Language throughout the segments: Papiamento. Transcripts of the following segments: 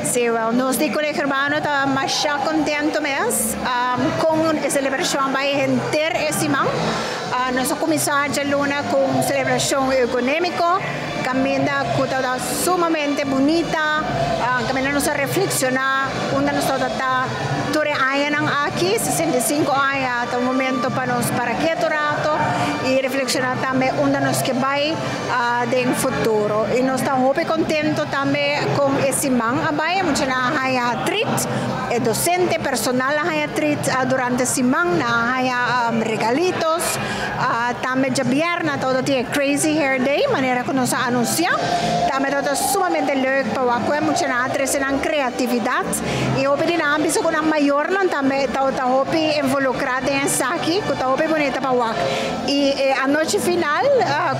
Si, well, nos di Colegio Arubano ta masha contento mes cu e celebracion a bay henter e siman. Nos a cuminsa dialuna cu un celebracion economico, caminda cu ta sumamente bunita, caminda nos a reflexiona unda nos ta tur aña aki, 65 aña, ta un momento pa nos para keto rato y reflexiona tambe unda nos kier bay den futuro. Y nos ta hopi contento tambe cu e siman a bay, muchanan a haya treat, e docente personal a haya treat durante siman, nan a haya regalitos, tambe diabierna tabatin Crazy Hair Day, manera cu nos a anuncia. Tambe ta sumamente leuk pa wak muchanan a trece nan creatividad y hopi di nan bisa cu nan mayornan tambe ta hopi involucra den esaki, cu ta hopi bunita pa wak. Y anochi final,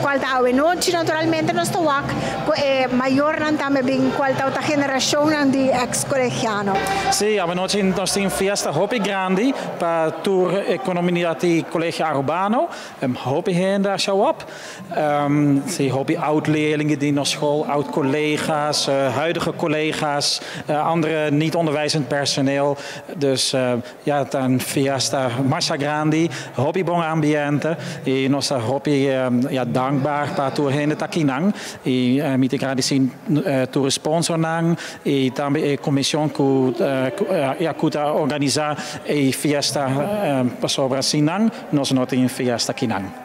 cual ta anochi naturalmente, nos ta wak cu mayornan tambe bin, cual ta generacion di ex-colegiano. Si, anochi nos tin fiesta hopi grandi pa tur e comunidad di Colegio Arubano. Hopi hende show up. Si, hopi oud-leerlingen di nos school, oud-collega's, huidige collega's, andere niet-onderwijzend personeel. Dus ja, een fiesta masha grandi, hopi bon ambiente. Y nos ta hopi ja, dankbaar pa tur hende ta akinan. Y mi ta gradici tur sponsornan y tambe e comision cu ja, cu ta organisa e fiesta, pasobra sin nan, nos no tin fiesta akinan.